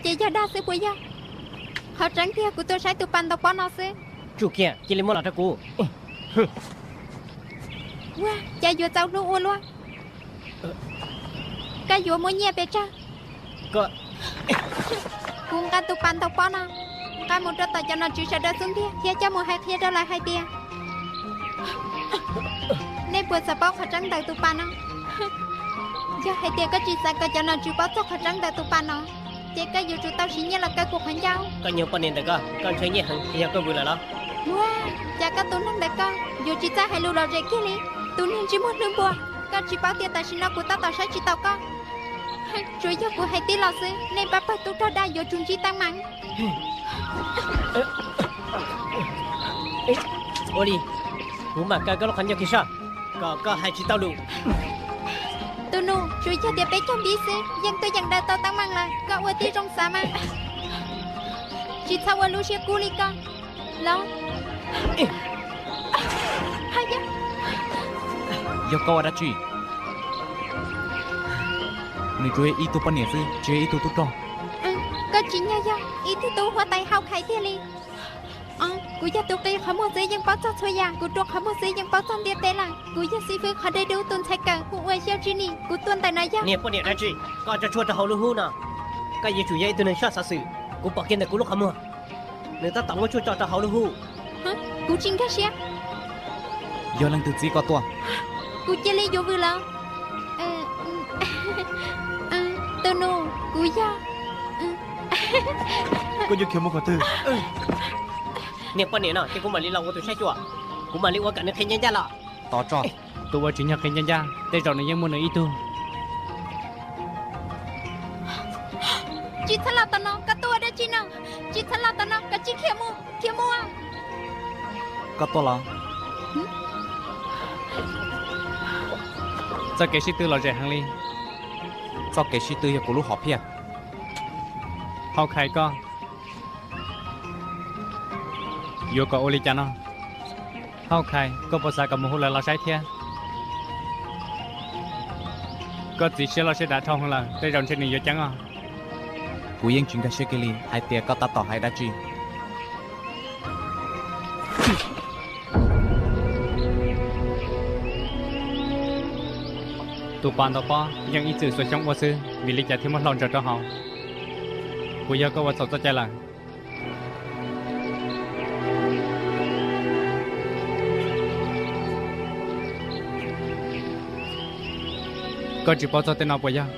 Ces yog dag xwb puas yog? Qhov tseeb tiag kuv tuaj saib tus pas ntaus pob no xwb. Tsum kiag, cia li muab los rau kuv. Ua cas yuav txaus hlub ua luaj? Koj yuav muab nyiaj pes tsawg? Kuv nqa tus pas ntaus pob no nqa mus rau tom cov nom tswv sawv daws xub ntiag thiab coj mus hais qhia rau lawv hais tias nej puas xav paub qhov tseeb ntawm tus pas no? Yog hais tias koj tsis xav kom cov nom tswv paub txog qhov tseeb ntawm tus pas no, ces koj yuav tsum tau siv nyiaj los kaw kuv qhov ncauj. Koj nyuag poj niam ntawm koj, koj ntshaw nyiaj heev, yog koj vwm lawm los? Ua cas koj tus neeg ntawm koj yuav tsis txawj hais lus lom zem kiag li? Tus neeg tsis muaj hlwb npua, koj tsis paub tias tam sim no kuv tab tom saib tsis taus koj. Tsuas yog kuv hais tib los xwb, nej pab pawg tub rog dag yuav tsum ntsib teeb meem. Ua li, kuv mam kaw koj lub qhov ncauj kiag soj, kom koj hais tsis tau lus. Tus nus, tsuas yog tias peb cog npib xwb yeej tuaj yeem daws tau teeb meem lawm, koj ua tib zoo xav mas. Tsis txhob ua lub siab kub li koj los. Yog koj ua dab tsi? Nws tsuas yog ib tug poj niam xwb, tsis yog ib tug tub rog. Koj tsim nyog yog ib tug tub huab tais Hauj Khais tiag li. Kuv yog tus qi qhov muag xwb yeej paub txog txhua yam, kuv rua qhov muag xwb yeej paub txog ntiaj teb lawm. Kuv yog xib fwb qhov dawb dub tus ntxhais kawm hu ua Xyooj Tswb Nim, kuv tuaj ntawm no yog. Niag poj niam dab tsi, koj tso tshuaj rau hauv lub hub no, koj yuav tsum yog ib tug neeg soj xov xwm. Kuv pom kiag ntawm kuv lub qhov muag, nws tab tom muab tshuaj tso rau hauv lub hub. Kuv tsis nkag siab. Yog leej twg txib koj tuaj? Kuv cia li yuav vwm lawm. Tus nus, kuv yog. Koj yuav khiav mus qhov twg? Niag poj niam no, ces kuv mam li los ua tus saib xyuas, kuv mam li ua kom nws qhia ncaj ncaj los. Tos tso, tus ua tsis nyog qhia ncaj ncaj, tej zaum nws yeej muaj nws ib tug. Tsis txhob los tom no, koj tuaj ua dab tsi no? Tsis txhob los tom no, koj cia li khiav mus, khiav mus. Koj tuaj los? Txoj kev sib tw lom zem heev li. Txoj kev sib tw yog kuv lub hom phiaj. Hauj Khais koj yuav kom ua li cas no? Hauj Khais, koj puas xav kom mus hu lawv los saib thiab? Koj txiv siab loj siab dav dhau heev lawm, tej zaum ntshe nws yuav ceeb os. Kuv yeej tsis nkag siab kiag li hais tias koj tab tom hais dab tsi. Tus pas ntaus pob yeej ib txwm xuas xyoob ua xwb, vim li cas thiaj muab hlau ntsaws rau hauv? Puas yog koj ua txhaum txoj cai lawm? Koj tsis paub txog tej no puas yog?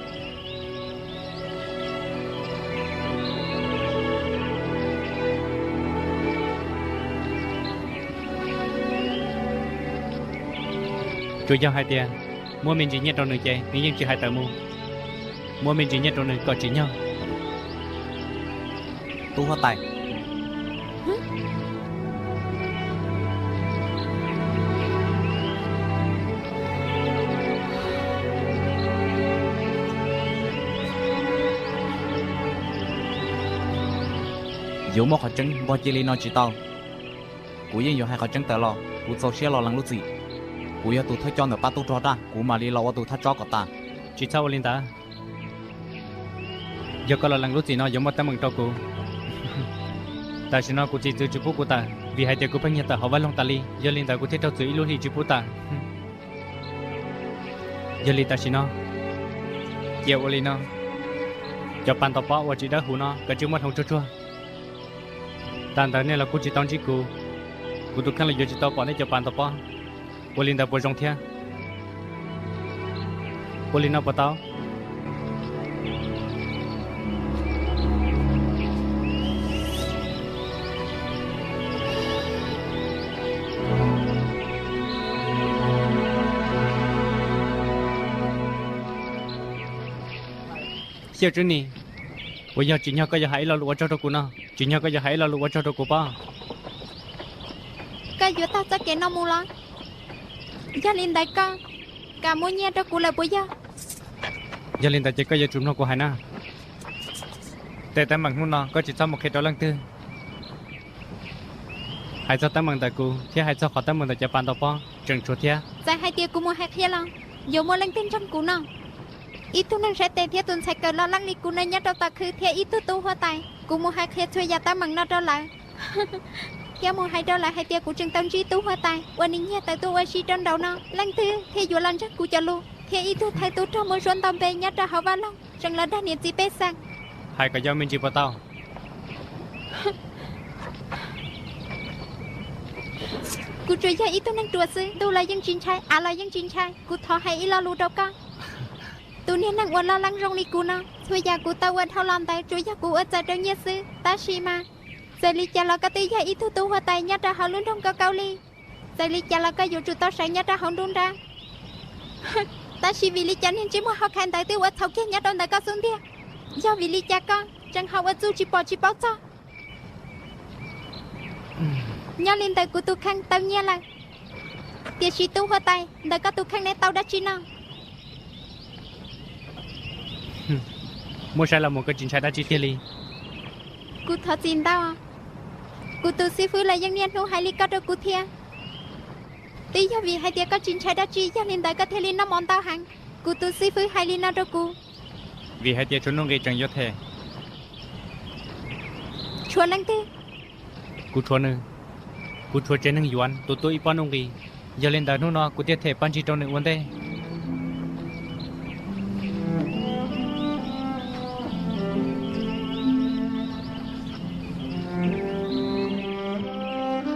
Tsuas yog hais tias muab me ntsis nyiaj rau nws ces nws yeej tsis hais tawm mus. Muab me ntsis nyiaj rau nws kom tsim nyog. Tub huab tais, yuav muab qhov tseeb npog cia li no tsis tau. Kuv yeej yuav hais qhov tseeb tawm los, kuv txaus siab los lees lub txim. Kuv yog tus thawj coj ntawm pab tub rog daj, kuv mam li los ua tus thaj tsob kom tas. Tsis txhob ua li ntawd. Yog koj los lees lub txim no yuav muaj teeb meem rau kuv. Tam sim no kuv txiv txwv tsis pub kuv tawm, vim hais tias kuv pheej nyiag tawm hauv vaj loog tas li, yog li ntawd kuv thiaj raug txwv ib lub hli tsis pub tawm. Yog li tam sim no, cia ua li no, cov pas ntaus pob uas tsis dawb huv no kav tsij muab hloov tsuag tsuag. Tag ntawd nej los kuj tsis tau ntsib kuv, kuv tus kheej los yuav tsis tau pom nej cov pas ntaus pob. Ua li ntawd puas zoo thiab? Ua li no puas tau? Xyooj Tswb Nim, puas yog tsim nyog koj yuav hais ib lo lus ua tsaug rau kuv no? Tsim nyog koj yuav hais ib lo lus ua tsaug rau kuv pob? Koj yuav taug txoj kev no mus los? Yog li ntawd koj kam muab nyiaj rau kuv lawm puas yog? Yog li ntawd ces koj yuav tsum mloog kuv hais na. Tej teeb meem hnub no koj tsis txhob mus qhia rau leej twg. Hais txog teeb meem ntawm kuv thiab hais txog qhov teeb meem ntawm cov pas ntaus pob tseem tshuav thiab. Txawm hais tias kuv mus hais qhia los yuav muaj leej twg ntseeg kuv no? Ib tug neeg saib tes thiab tus ntxhais kawm loj leeb li kuv no nyob rau tom khw thiab ib tug tub huab tais, kuv mus hais qhia txhua yam teeb meem no rau lawv, thiab mus hais rau lawv hais tias kuv tseem tau ntsib tub huab tais uas nws nyiag tawm tuaj ua si rau nraud no, leej twg thiaj yuav los ntseeg kuv cov lus, thiab ib tug thawj tub rog muaj suab ntau npe nyob rau hauv vaj loog tseem los dag niam txiv pej xeem. Hais kom yog me ntsis puas tau? Kuv tsuas yog ib tug neeg ruam xwb, ntuj los yeej tsis ntshai, av los yeej tsis ntshai. Kuv thov hais ib lo lus rau koj. Tus niag neeg uas loj leeb zoo li kuv no, txhua yam kuv tau ua dhau los ntawd tsuas yog kuv ua txawm rau nyiaj xwb. Tab sis mas, txawm li cas los koj twb yog ib tug tub huab tais nyob rau hauv lub nroog Kaub Kaub Lis. Txawm li cas los koj yuav tsum tau sawv nyob rau hauv nruab nrab. Tab sis vim li cas niag ntsej muag Hauv Khais ntawd twb ua txhaum kiag nyob rau ntawm koj xub ntiag? Yog vim li cas koj tseem ho ua txuj tsis pom tsis paub txog? Nyob li ntawd kuv tus kheej tau nyiaj lawm, tiam sis tub huab tais ntawm koj tus kheej ne tau dab tsi no? Muab saib los mus koj tsis ntshai dab tsi tiag li. Kuv thov txim ntau. Kuv tus xib fwb los yeej niaj hnub hais li koj rau kuv thiab. Twb yog vim hais tias koj tsis ntshai dab tsi, yog li ntawd koj thiaj li noj mov ntau heev. Kuv tus xib fwb hais li no rau kuv. Vim hais tias tshuav nuj nqis tseem yuav them. Tshuav leej twg? Kuv tshuav nws. Kuv tshuav tsev neeg Yuav tus tuaj ib pob nuj nqis. Yog li ntawd hnub no kuv thiaj them paj ntsig rau nws ua ntej.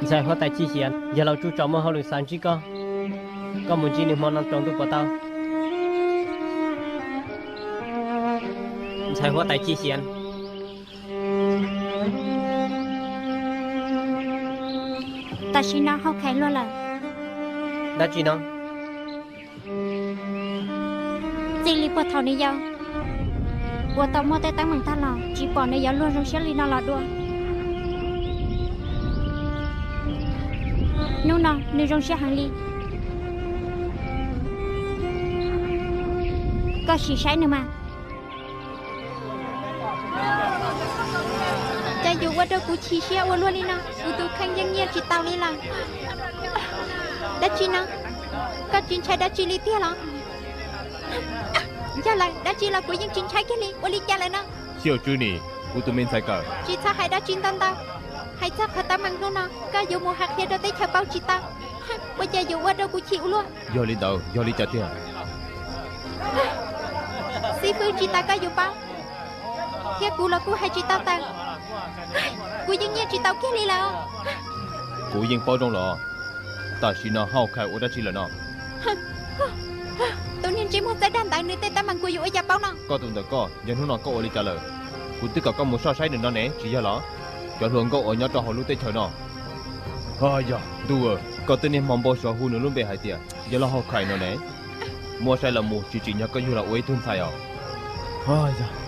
Ntxhais huab tais Ci Xiav, yog Laus Tsuj Tso muaj hauj lwm xav ntsib koj, koj mus ntsib nws hmo no tsaus ntuj puas tau? Ntxhais huab tais Ci Xiav. Tam sim no Hauj Khais luag lawm. Dab tsi no? Txij li puag thaum nws yau, uas tau muaj tej teeb meem tag los tsis pom nws yuav luag zoo siab li no los dua. Hnub no nws zoo siab heev li. Koj sim saib nws mas. Cas yuav ua rau kuv chim siab ua luaj li no, kuv tus kheej yeej nyiaj tsis tau li lawm. Dab tsi no? Koj tsis ntshai dab tsi li tiag los? Yog lawm, dab tsi los kuv yeej tsis ntshai kiag li. Ua li cas lawm no? Xib hwb Tswb Nis, kuv tus me ntxhais kawm. Tsis txhob hais dab tsi ntau ntau. Hais txog qhov teeb meem hnub no, koj yuav mus hais qhia rau teb chaws paub tsis tau. Ua cas yuav ua rau kuv chim ua luaj. Yog li ntawd yog li cas tiag? Xib fwb, tsis tas koj yuav paub, thiab kuv los kuj hais tsis tau tawm. Kuv yeej nyiaj tsis tau kiag li lawm. Kuv yeej paub zoo los, tam sim no Hauj Khais ua dab tsi lawm no? Tus niag ntsej muag txawj dag ntawd, nws tej teeb meem kuv yuav ua cas paub no? Koj tus ntawm koj, yog hnub no koj ua li cas lawm? Kuv twb kom koj mus soj saib nws no ne, tsis yog los? Cov hluas nkauj uas nyob rau hauv lub teb chaws no. Yog ntuj, koj twb niaj hmo npau suav hu nws lub npe hais tias yog loj Hauj Khais no ne. Muab saib los mus tsis tsim nyog koj yug los ua ib tug ntxhais os.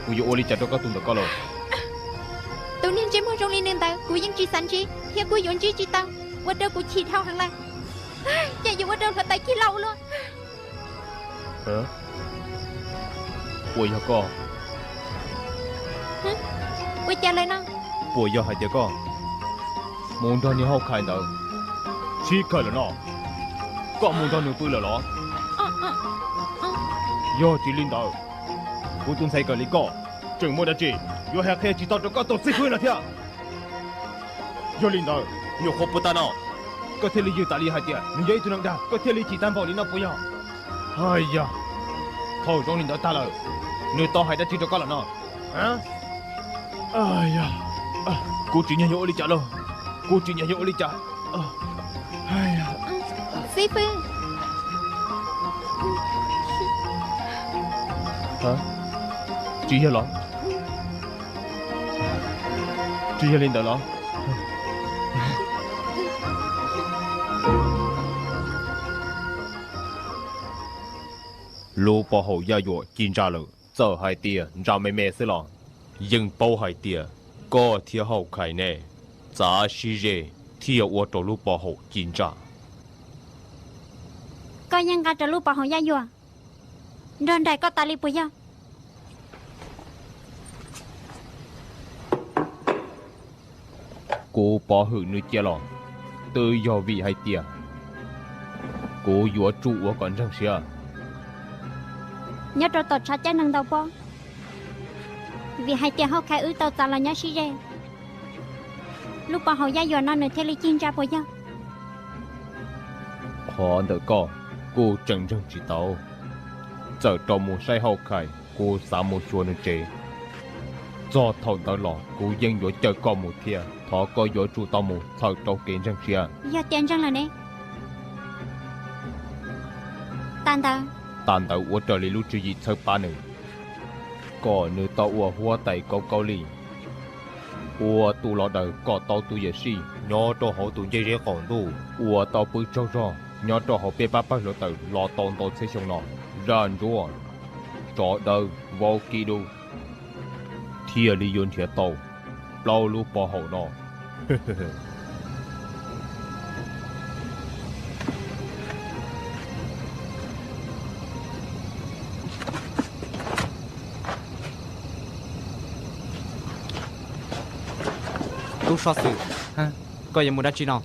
Kuv yuav ua li cas rau koj tus ntawm koj los? Tus niag ntsej muag zoo li nws ntawd kuv yeej tsis xav ntsib thiab kuj yuav ntsib tsis tau, ua rau kuv chim dhau heev lawm. Ces yuav ua rau hluav taws cig lauj ua luaj. Puas yog koj? Ua cas lawm no? Puas yog hais tias koj mus nrog niag Hauj Khais ntawd sib khawm lawm no? Koj mus nrog nws pw lawm los? Yog tsis li ntawd, kuv tus ntxhais kawm li koj tseem muaj dab tsi yuav hais qhia tsis tau rau koj tus xib fwb no thiab. Yog li ntawd, nyuam qhuav puas tag no koj thiaj li yws tas li hais tias nws yog ib tug neeg dag, koj thiaj li chim tag npaum li no puas yog? Yog, thaum zoo li ntawd tag lawm, nws tau hais dab tsi rau koj lawm no? Kuv tsis nyog yuav ua li cas lauj, kuv tsis nyog yuav ua li cas. Xib fwb. Tsis yog los? Tsis yog li ntawd los? Lub pov haum Yaj Yuam ci ntsa lawm, txawm hais tias ntsa me me xwb los yeej paub hais tias koj thiab Hauj Khais nej txav sib ze thiaj ua rau lub pov haum ci ntsa. Koj yeej nqa rawv lub pov haum Yaj Yuam nrog nraim koj tas li puas yog? Kuv pov hwm nws cia los twb yog vim hais tias kuv yuav tsum ua kom ntseeg siab. nyob rau tom tshav caij nees ntaus pob, vim hais tias Hauj Khais wb tau txav los nyob sib ze, lub pov haum yaj yuam no nws thiaj li cig ntsa puas yog? Qhov ntawm koj kuj tseem ntseeg tsis tau. Txawm rau mus saib Hauj Khais, kuv xav mus xyuas nws tsev. Txog thaum ntawd los kuv yeej yuav cawm koj mus thiab. Thov koj yuav tsum tau mus txhawm rau kev ntseeg siab. Yog tias ntseeg lawm ne? Tam ntawd, tam ntawd ua raws li lub tswv yim txhawb pab nws, kom nws tau ua huab tais Kaub Kaub Lis, ua tus los daws kom tau tus yuam sij nyob rau hauv tus ncej zeb qaum ntuj, ua tau pw tsaug zog nyob rau hauv peb pab pawg hluav taws los tau ntau txhiab xyoo no. Zaj ntsuab, tsov dawb, vaub kib dub, thiaj li yuav nrhiav tau plaub lub pov haum no. Tub Soj Xwm, koj yuav mus dab tsi no?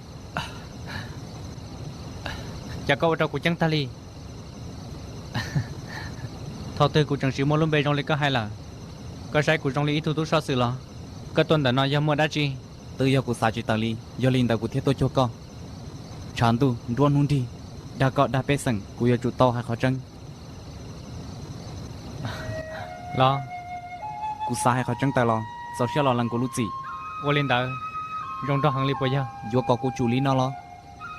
Cas koj ua rau kuv ceeb tag li. Thaum twg kuv tseem siv muaj lub npe zoo li koj hais lawm? Koj saib kuv zoo li ib tug tub soj xwm los? Koj tuaj ntawm no yog muaj dab tsi? Twb yog kuv xav tsis tawm li, yog li ntawd kuv thiaj tuaj cuag koj. Tshav ntuj nruab hnub nrig, dag koj dag pej xeem, kuv yuav tsum tau hais qhov tseeb. Los, kuv xav hais qhov tseeb tawm los, txaus siab los lees kuv lub txim. Ua li ntawd zoo nraug heev li puas yog? Yuav kom kuv tsum li no los?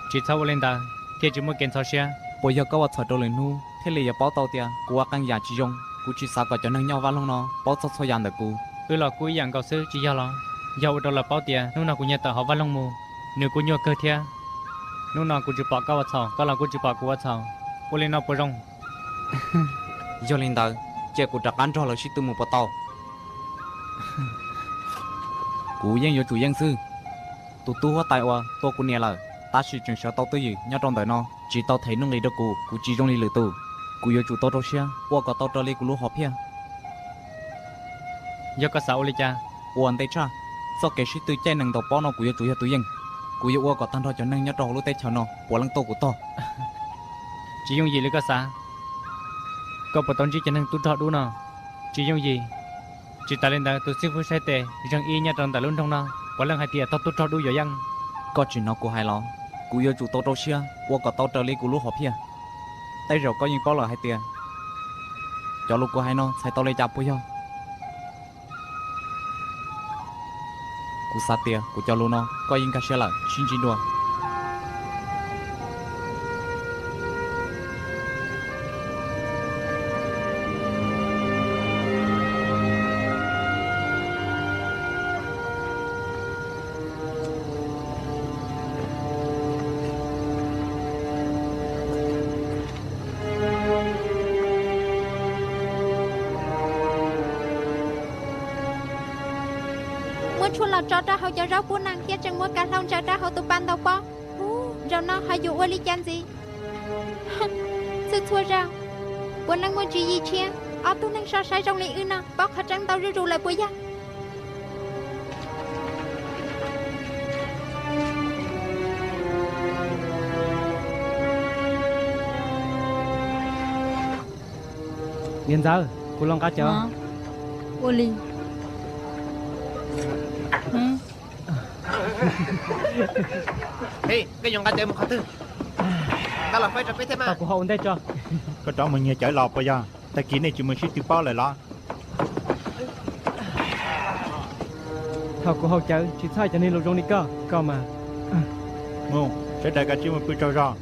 Tsis txhob ua li ntawd thiaj tsis muaj kev ntxhov siab. Puas yog koj ua txhaum rau lwm hnub thiaj li yuav paub tau tias kuv ua qee yam tsis zoo? Kuv tsis xav kom cov neeg nyob hauv vaj loog no paub txog txhua yam ntawm kuv. Wb los kuj ib yam nkaus xwb tsis yog los? Yog ua rau lawv paub tias hnub no kuv nyiag tawm hauv vaj loog mus, nws kuj nyuaj kawg thiab. Hnub no kuv tsis pom koj ua txhaum, koj los kuj tsis pom kuv ua txhaum, ua li no puas zoo? Yog li ntawd, cia kuv rov qab nrog lawv sib tw mus puas tau? Kuv yeej yuav tsum yeej xwb. Tus tub huab tais uas tua kuv niam lawm, tab sis tseem sawv tau twj ywm nyob rau ntawm no, tsis tau them nuj nqis rau kuv, kuv tsis zoo li lwm tus. Kuv yuav tsum tau rau siab ua kom tau raws li kuv lub hom phiaj. Yog koj xav ua li cas? Ua ntej tshaj, txoj kev sib tw caij nees ntaus pob no kuv yuav tsum yog tus yeej. Kuv yuav ua kom tag nrho cov neeg nyob rau hauv lub teb chaws no puav leej tuaj kuv tog. Tsis yooj yim li koj xav. Koj puas tau ntsib cov neeg tub rog dub no? Tsis yooj yim. Tsis tas li ntawd, tus xib fwb saib tes zeeg ib nyob rau ntawm lub nroog no puav leej hais tias tog tub rog dub yuav yeej. Koj tsis hnov kuv hais los? Kuv yuav tsum tau rau siab ua kom tau raws li kuv lub hom phiaj. Tej zaum koj yeej paub lawm hais tias cov lus kuv hais no txhais tau li cas puas yog? Kuv xav tias kuv cov lus no koj yeej nkag siab lawm, sib ntsib dua. Muab tshuaj los tso rau hauv cov zaub kub nees thiab tseem muab kav hlau ntsaws rau hauv tus pas ntaus pob. Zaum no ho yuav ua li cas ntxiv? Txhua txhua zaus puav leej muaj tswv yim tshiab, ob tug neeg so saib zoo li wb no paub qhov tseeb ntau zuj zus lawm puas yog? Niam ntxawm, kuv los nqa cawv. Ua li. Koj yuav nqa cawv mus qhov twg? Nqa los faib rau peb thiab mas. Tau kuv ho ua ntej tso. Koj rov mus nyiag cawv los puas yog? Tag kis nej tsis mus sib tw pob lawm los? Thaum kuv haus cawv tsis txhob hais cov niag lus zoo li koj, koj mas. Mus, sawv daws kav tsij mus pw tsaug zog.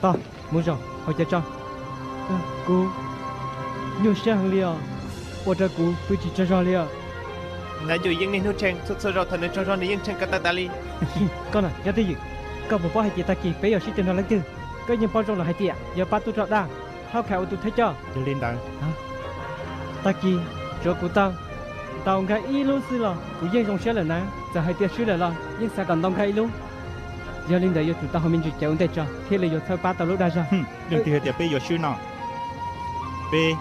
Tos, mus zaum haus cawv tso. Kuv nyuaj siab heev li os, ua rau kuv pw tsis tsaug zog li os. Nab Yus yeej niaj hnub tshee, txhua txhua zaus thaum nws tsaug zog nws yeej tshee ko taw tas li. Koj na nyob twj ywm, koj puas paub hais tias tag kis peb yuav sib tw nrog leej twg? Koj yeej paub zoo lawm hais tias yog pab tub rog dab, Hauj Khais ua tus thawj coj. Yog li ntawd, tag kis tsuav kuv tau ntaus nkag ib lub xwb los kuv yeej zoo siab lawm na. Txawm hais tias swb lawm los yeej xav kom ntaus nkag ib lub. Yog li ntawd yuav tsum tau haus me ntsis cawv ua ntej tso thiaj li yuav txhawb pab tau lub dag zog. Leej twg hais tias peb yuav swb no? Peb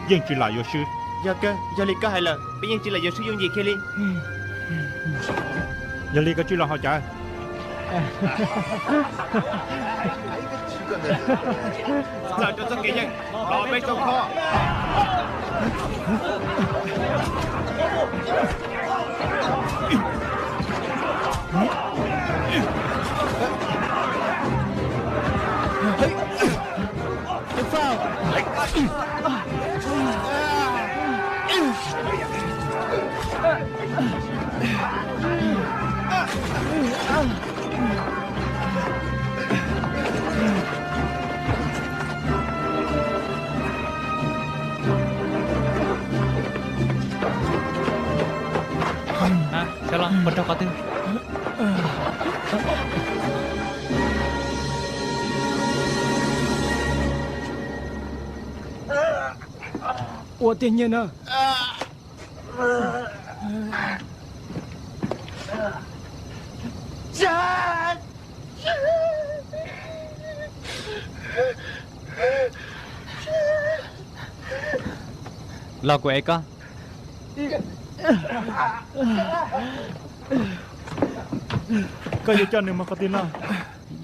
yeej tsis lam yuav swb. Yog kawg, yog li koj hais lawm peb yeej tsis lam yuav swb yooj yim kiag li. Yog li koj tsij los haus cawv. Txawm rau txoj kev yeej los peb tau kho. Sawv los, puas raug qhov twg? Ua tiag nyiaj na. Los kuv ev koj. Koj yuav coj nws mus qhov twg no?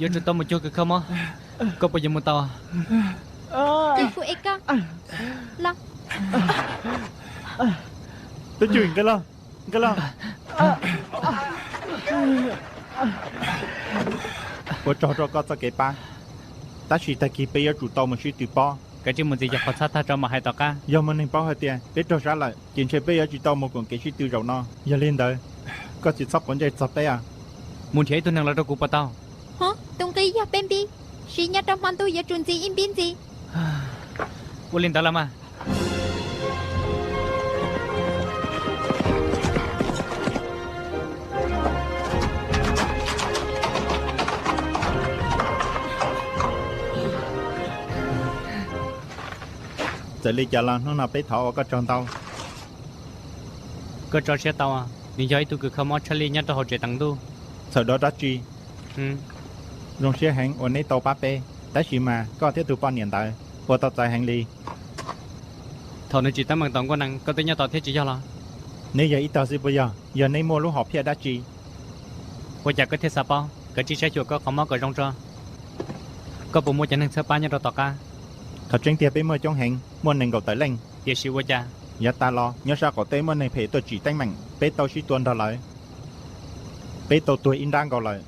Yuav tsum tau mus cuag kws kho mob. Koj puas yuav mus tau? Kuv ev koj. Los. Tub Cuj, nqis los, nqis los. Ua tsaug rau koj txoj kev pab, tab sis tag kis peb yuav tsum tau mus sib tw pob. Kav tsij mus ntxiv, yog qhov txhab tag tso mam hais tom qab. Yog muaj neeg paub hais tias peb raug sab lawm ces ntshe peb yuav tsis tau mus koom kev sib tw zaum no. Yog li ntawd, koj tsis txhob quav ntsej txog peb. Mus nrhiav ib tug neeg los rau kuv puas tau? Ho, tus nqi yog peb npib, siv nyob rau hmo ntuj yuav tsum ntxiv ib npib ntxiv. Ua li ntawd los mas. Txawm li cas los hnub no peb thov ua koj tsaug ntau. Koj tso siab tau, nws yog ib tug kws kho mob tshaj lij nyob rau hauv tsev teev ntuj. Txhawm dua dab tsi, zoo siab heev uas neb tau pab peb, tab sis mas koj thiab tus poj niam ntawd ua tau txawv heev li. Thaum nws tsim teeb meem tom nkauj nees koj twb nyob tos thiab tsis yog los? Neb yog ib tog xwb puas yog? Yog neb muaj lub hom phiaj dab tsi? Ua cas koj thiaj xav paub? Kav tsij saib xyuas koj qhov mob kom zoo tso. Koj puas muaj cov neeg txhawb pab nyob rau tom qab? Qhov tseeb tiag peb muaj coob heev, muaj nees nkaum tawm leej. Tiam sis ua cas? Yav tas los nyob sab qaum teb muaj neeg phem tuaj tsim teeb meem, peb tau sib tua nrog lawv. Peb tau tuag ib nrab nkaus lawm.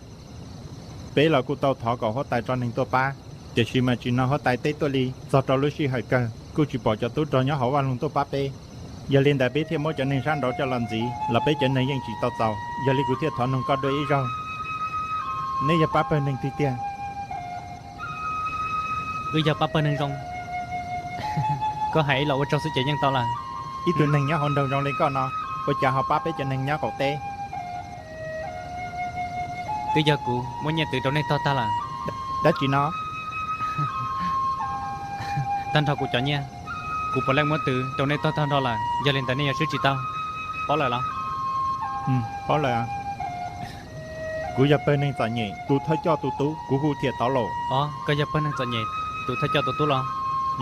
Peb los kuj tau thov kom huab tais tso neeg tuaj pab, tiam sis mas tsis hnov huab tais teb tuaj li. Txog rau lub sij hawm kawg kuj tsis pom cov tub rog nyob hauv vaj loog tuaj pab peb. Yog li ntawd peb thiaj muab cov neeg sab nraud coj los ntxiv los peb cov neeg yeej tsis tau txaus. Yog li kuv thiaj thov noog koj dua ib zaug, neb yog pab pawg neeg twg tiag? Wb yog pab pawg neeg zoo. Koj hais ib los ua tsaug xwb ces yeej tau lawm. Ib tug neeg nyob hauv nroog zoo li koj no, ua cas ho pab peb cov neeg nyob qaum teb? Twb yog kuv muab nyiaj twv rau nej tog tag lawm. Dab tsi no? Tag nrho kuv cov nyiaj, kuv puav leej muab twv rau nej tog tag nrho lawm, yog li ntawd nej yuav swb tsis tau. Paub lawm los? Paub lawm. Kuv yog pawg neeg txom nyem tus thawj coj tus tub, kuv hu Thiam Tov Laus. Os, koj yog pawg neeg txom nyem tus thawj coj tus tub los?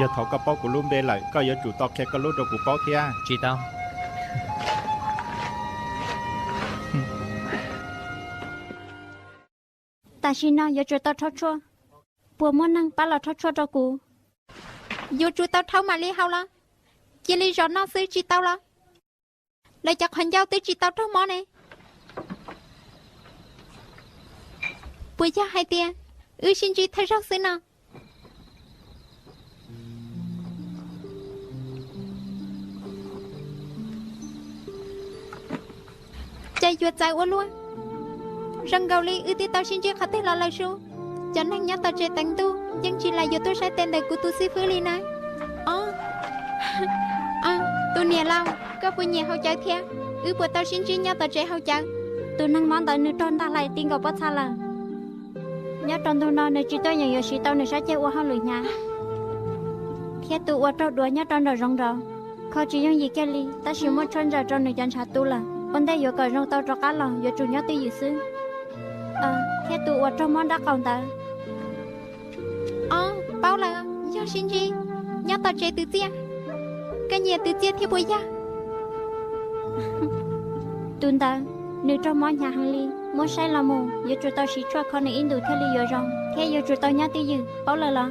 Yog thaum koj paub kuv lub npe lawm, koj yuav tsum tau qhia koj lub rau kuv paub thiab. Tsis tau. Tam sim no yuav tsum tau rhaub tshuaj. Puas muaj neeg pab los rhaub tshuaj rau kuv? Yuav tsum tau rhaub mam li haus los? Cia li zov noj xwb tsis tau los? Lawv cov qhov ncauj twb tsis tau raug mob ne. Puas yog hais tias wb sib ntsib thawj zaug xwb no? Cas yuav txawv ua luaj. Zoo nkaus li wb twb tau sib ntsib qhov twg los lawm sub. Cov neeg nyob tom tsev teev ntuj yeej tsis lam yuav tuaj saib tes ntawm kuv tus xib fwb li na. Os, tus niam laus, koj puas nyiam haus cawv thiab? Wb puas tau sib ntsib nyob tom tsev haus cawv? Tus neeg mob ntawd nws raug ntag hlais ti nkaus pob txha lawm. Nyob rau ntu no nws tsis tuaj yeem yuav siv tau nws sab ceg ua hauj lwm hnyav. Thiab tus uas raug duav nyob rau nraum zoov nraud, kho tsis yooj yim kiag li, tab sis muaj tshuaj ntsaws rau nws cov ntshav tu lawm. Ua ntej yuav kom zoo tau rov qab los yuav tsum nyob twj ywm xwb. Thiab tus uas raug mob nrab qaum ntawd. Os, paub lawm, yog sib ntsib nyob tom tsev twv txiaj. Koj nyiam twv txiaj thiab puas yog? Tus ntawd, nws raug mob hnyav heev li, Muab saib los mus, yuav tsum tau siv tshuaj kho nws ib ntus thiaj li yuav zoo, thiab yuav tsum tau nyob twj ywm, paub lawm los?